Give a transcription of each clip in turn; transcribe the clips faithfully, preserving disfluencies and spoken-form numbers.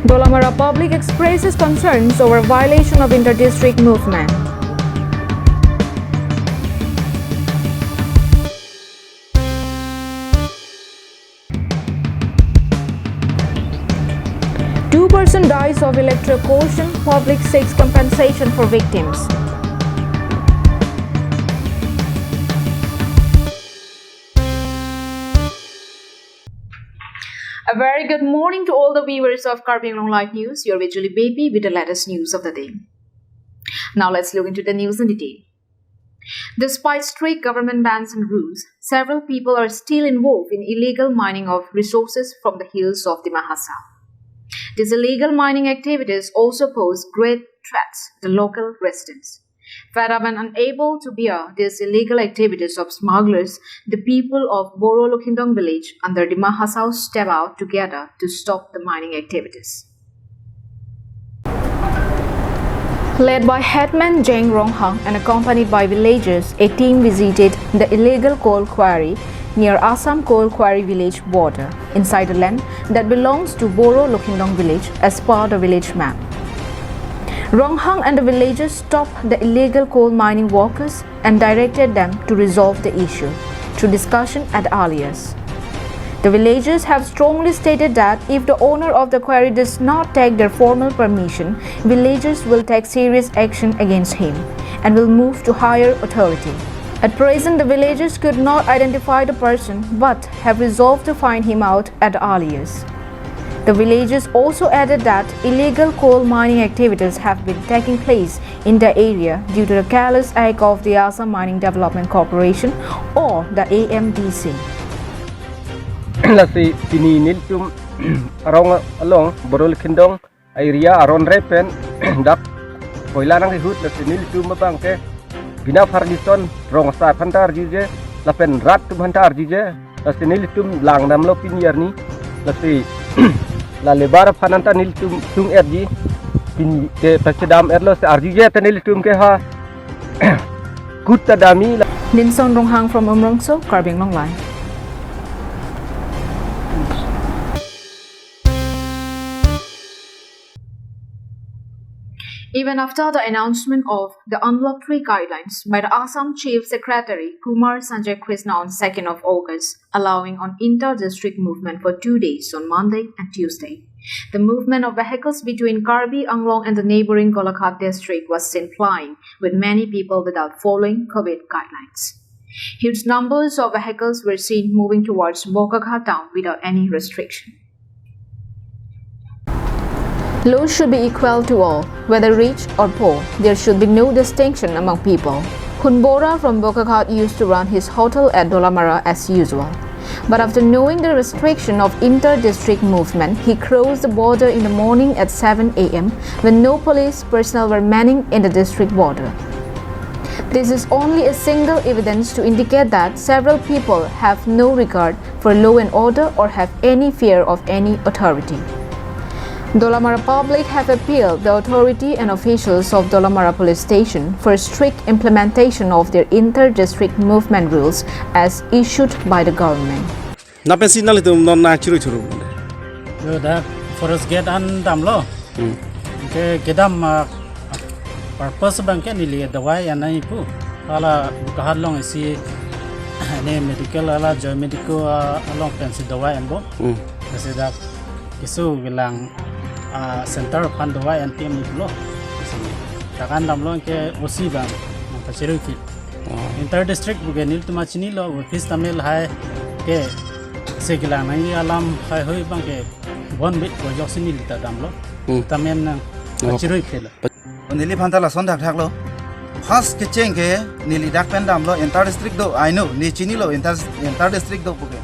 Dolamara public expresses concerns over violation of inter-district movement. Two person dies of electrocution, public seeks compensation for victims. A very good morning to all the viewers of Karbi Anglong Live News. You're with Julie Baby with the latest news of the day. Now let's look into the news in detail. Despite strict government bans and rules, several people are still involved in illegal mining of resources from the hills of Dima Hasao. These illegal mining activities also pose great threats to local residents. Fed up and unable to bear these illegal activities of smugglers, the people of Boro Lukhindong village under Dima Hasao step out together to stop the mining activities. Led by Headman Jeng Ronghang and accompanied by villagers, a team visited the illegal coal quarry near Assam Coal Quarry Village border, inside the land that belongs to Boro Lukhindong village as per the village map. Ronghang and the villagers stopped the illegal coal mining workers and directed them to resolve the issue through discussion at earliest. The villagers have strongly stated that if the owner of the quarry does not take their formal permission, villagers will take serious action against him and will move to higher authority. At present, the villagers could not identify the person but have resolved to find him out at the earliest. The villagers also added that illegal coal mining activities have been taking place in the area due to the careless act of the Assam Mining Development Corporation or the A M D C. Lasi pini nelitum arong along Boro Lukhindong area aron re pen dak koila nangkehut, lasi nelitum abang ke bina far Dison rong asai aphanta arjuje lapen rat atum aphanta arjuje. Lasi nelitum langdamlo pini arni. Lasi la labour aphan anta nelitum sung-etji. Pini ke pachedam-etlo, si arjuje ta nelitum ke ha kutta dami la. Ninson Ronghang from Umrongso, Karbi Anglong Live. Even after the announcement of the unlock three guidelines by the Assam Chief Secretary Kumar Sanjay Krishna on second of August, allowing on inter-district movement for two days on Monday and Tuesday, the movement of vehicles between Karbi Anglong and the neighboring Golaghat district was seen plying, with many people without following COVID guidelines. Huge numbers of vehicles were seen moving towards Bokaghat town without any restriction. Law should be equal to all, whether rich or poor. There should be no distinction among people. Hun Bora from Bokaghat used to run his hotel at Dolamara as usual. But after knowing the restriction of inter-district movement, he crossed the border in the morning at seven a m when no police personnel were manning in the district border. This is only a single evidence to indicate that several people have no regard for law and order or have any fear of any authority. Dolamara public have appealed the authority and officials of Dolamara Police Station for strict implementation of their inter-district movement rules as issued by the government. Lapen si nanglitum non nangchirui churu. Yo, dak forest gate an damlo. Hmm. Ke kedam, ah, purpose abang ke neli dawai an nangji pu. Hala Bokaghat along isi ne medical, hala Joy Medico, ah, along pensi dawai an bom. Hmm. Lasi dak keso kelang, ah, center aphan dawai an T M ni pulo. Lasi dak an damlo ke O C abang nangpachirui ke. Oh. Inter district pu ke nelitum chinilo, office tame lahai ke se kelang nangji alam haihui abang ke bonbit ko ajoksi neli ta damlo. Hmm. Tame nang, oh, pachirui phela. Neli aphanta lason thakthaklo. First kecheng ke neli dak pen damlo, inter district do, I know, ne chinilo inter, inter district do pu ke.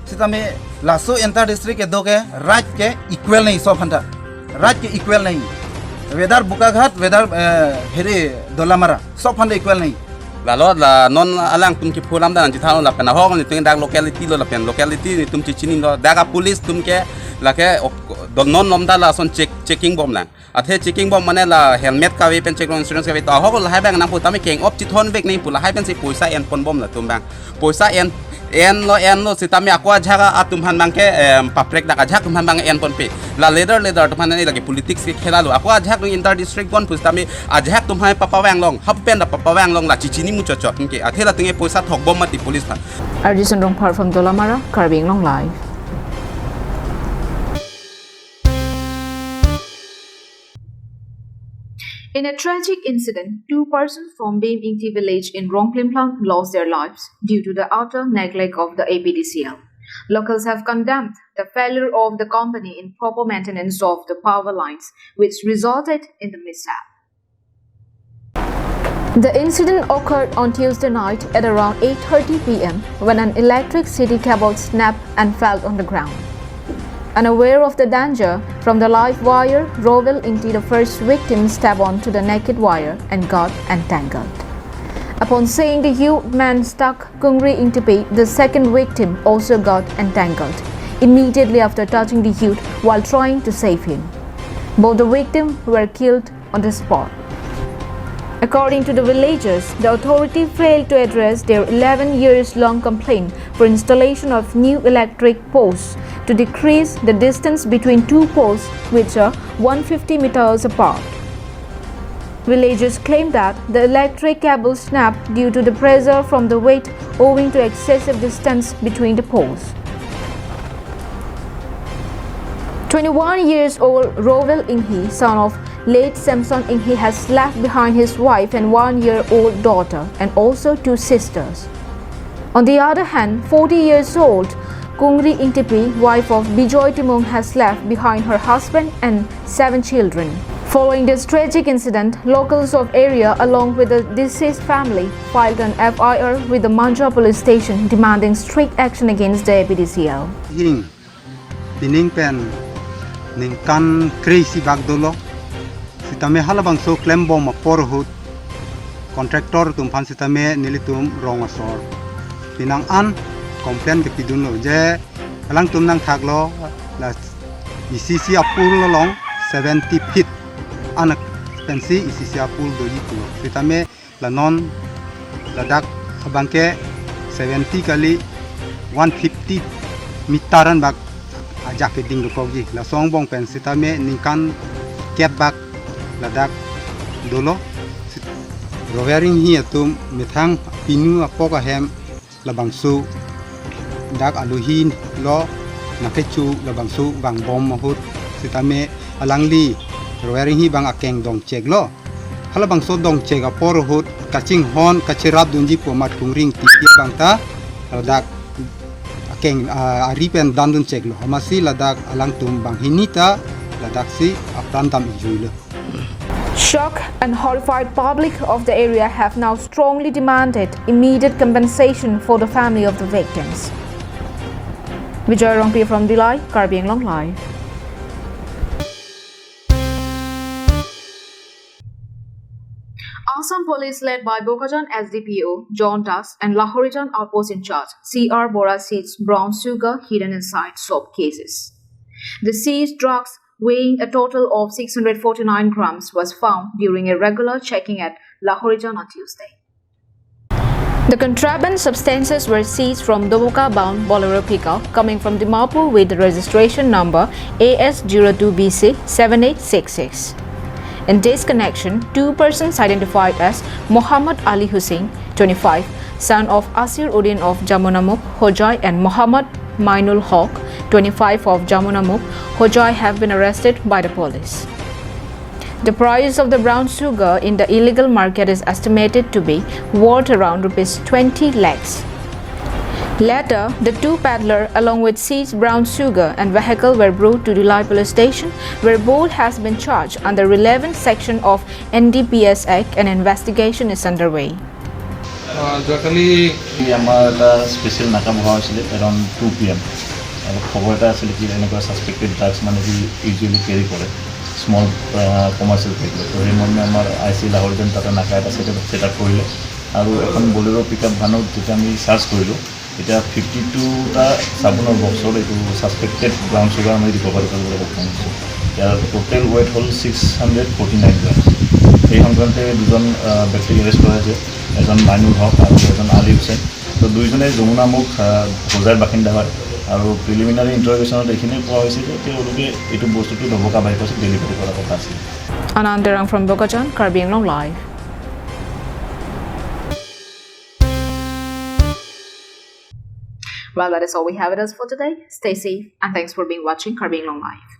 Sitame laso inter district kedo ke right ke equal nangji sob aphanta. Right ke equal nangji. Whether Bokaghat, whether, eh, here Dolamara, sob aphanta equal nangji. Lalo la non alangtum kepho alam dan chithan lapen ahok nelitum dak locality lo lapen locality nelitum chichinilo. Dak a police atum ke lake ok, do non lom ta lason check, checking bomlang. Athe checking bom mane la helmet kave pen check lo, insurance kave, to ahok lahai abang nangpo, tame keng-op chithon vek nangpo, lahai pensi poisa en pon bom latum abang. Poisa en, Enlo, enlo, sitame ako ajahak atum aphan abangke, em, paprek dak ajahak atum aphan abang enponpe. La leader, leader atum aphan ne lagi politics kekhela lo. Ako ajahak nung inter district pon pusitame ajahak atum aphan papavang long. Hapu pen dak papavang long, la chechini muchot chot ke. Athe latum ke poisa thokbom mati police aphan. Arjun Rongphar from Dolamara, Karbi Anglong Live. In a tragic incident, two persons from Bhim Ingti village in Rongplimplam lost their lives due to the utter neglect of the A P D C L. Locals have condemned the failure of the company in proper maintenance of the power lines, which resulted in the mishap. The incident occurred on Tuesday night at around eight thirty p m when an electricity cable snapped and fell on the ground. Unaware of the danger from the live wire, Rovel Ingti, the first victim, stepped onto the naked wire and got entangled. Upon seeing the huge man stuck, Kungri Ingtipi, the second victim, also got entangled immediately after touching the youth while trying to save him. Both the victims were killed on the spot. According to the villagers, the authority failed to address their eleven years long complaint for installation of new electric posts to decrease the distance between two posts, which are one fifty meters apart. Villagers claim that the electric cable snapped due to the pressure from the weight owing to excessive distance between the posts. Twenty-one years old Rovel Inghi, son of late Samson Inghi, has left behind his wife and one-year-old daughter and also two sisters. On the other hand, forty years old Kungri Ingtipi, wife of Bijoy Timung, has left behind her husband and seven children. Following this tragic incident, locals of area along with the deceased family filed an F I R with the Manja police station demanding strict action against the A P D C L. Hing, pining pen ningkan kre-isi bak dolo. Sitame halabangso klembom apor ahut contractor atum aphan sitame nelitum rong asor pinang an complain kepidunlo je alangtum nangthaklo, la isi isi a-pole along seventy feet an pensi isi isi a-pole doji pulo. Sitame la non ladak abangke seventy kali one fifty meter an bak ajak keding dokokji. Laso angbong pen sitame ningkan kep bak ladak dolo. Sit-, Rovel Inghi atum methang pinu apok ahem labangso dak aluhi lo nangkecho labangso vangbom ahut sitame alangli Rovel Inghi abang akeng dongcheklo. Halabangso dongchek apor ahut kachinghon kacherap dunji pu amat Kungri Ingtipi abang ta ladak akeng, ah, ari pen dan duncheklo. Amatsi ladak alangtum banghini ta ladaksi apran dam-ijuilo. Shocked and horrified public of the area have now strongly demanded immediate compensation for the family of the victims. Bijoy Rongpi from Dillai, Karbi Anglong Live. Assam Police, led by Bokajan S D P O John Das and Lahorijan Outpost in-charge C R Bora, seized brown sugar hidden inside soap cases. The seized drugs, weighing a total of six hundred forty-nine grams, was found during a regular checking at Lahorijan on Tuesday. The contraband substances were seized from Doboka bound Bolero pickup coming from Dimapur with the registration number A S zero two B C seven eight six six. In this connection, two persons identified as Mohammad Ali Hussain, twenty-five, son of Asir Uddin of Jamunamukh, Hojai, and Mohammad Mainul Haq, twenty-five, of Jamunamukh, Hojai, have been arrested by the police. The price of the brown sugar in the illegal market is estimated to be worth around rupees twenty lakhs. Later, the two peddler, along with seized brown sugar and vehicle, were brought to Dillai Police Station, where both has been charged under eleven section of N D P S Act and investigation is underway. আহ, যোৱাকালি আমাৰ এটা স্পেচিয়েল নাকা বহা হৈছিলে around two P M. অলপ খবৰ এটা আছিলে কি এনেকুৱা ছাছপেক্টেড ড্ৰাগছ মানে কি ইউজুৱেলি কেৰি কৰে স্মল, আহ, কমাৰ্চিয়েল ভেহিকল। তো সেই মৰ্মে আমাৰ আই চি লাহৰিজন তাতে নাকা এটা ছেট আপ, ছেট আপ কৰিলে আৰু এখন বলেৰ' পিক আপ ভানত যেতিয়া আমি চাৰ্চ কৰিলোঁ, তেতিয়া ফিফটি টুটা চাবোনৰ বক্সত এইটো ছাছপেক্টেড ব্ৰাউন চুগাৰ আমি ৰিকভাৰী কৰিবলৈ সক্ষম হৈছোঁ। ইয়াৰ টোটেল ৱেইট হ'ল ছিক্স হাণ্ড্ৰেড ফৰ্টি নাইন গ্ৰাম। এই সংক্ৰান্তে দুজন, আহ, ব্যক্তিক এৰেষ্ট কৰা হৈছে, এজন মাইনুল হক আৰু এজন আলী হুছেইন। তো দুইজনে যমুনা মুখ আহ, হোজাইৰ বাসিন্দা হয় আৰু প্ৰিলিমিনাৰী ইণ্টাৰভিউচনত এইখিনি পোৱা হৈছে যে তেওঁলোকে এইটো বস্তুটো নভগা বাইকত ডেলিভাৰী কৰাৰ কথা আছিল। Anand Terang from Bokajan, Karbi Anglong Live. Well, that is all we have with us for today. Stay safe and thanks for being watching Karbi Anglong Live.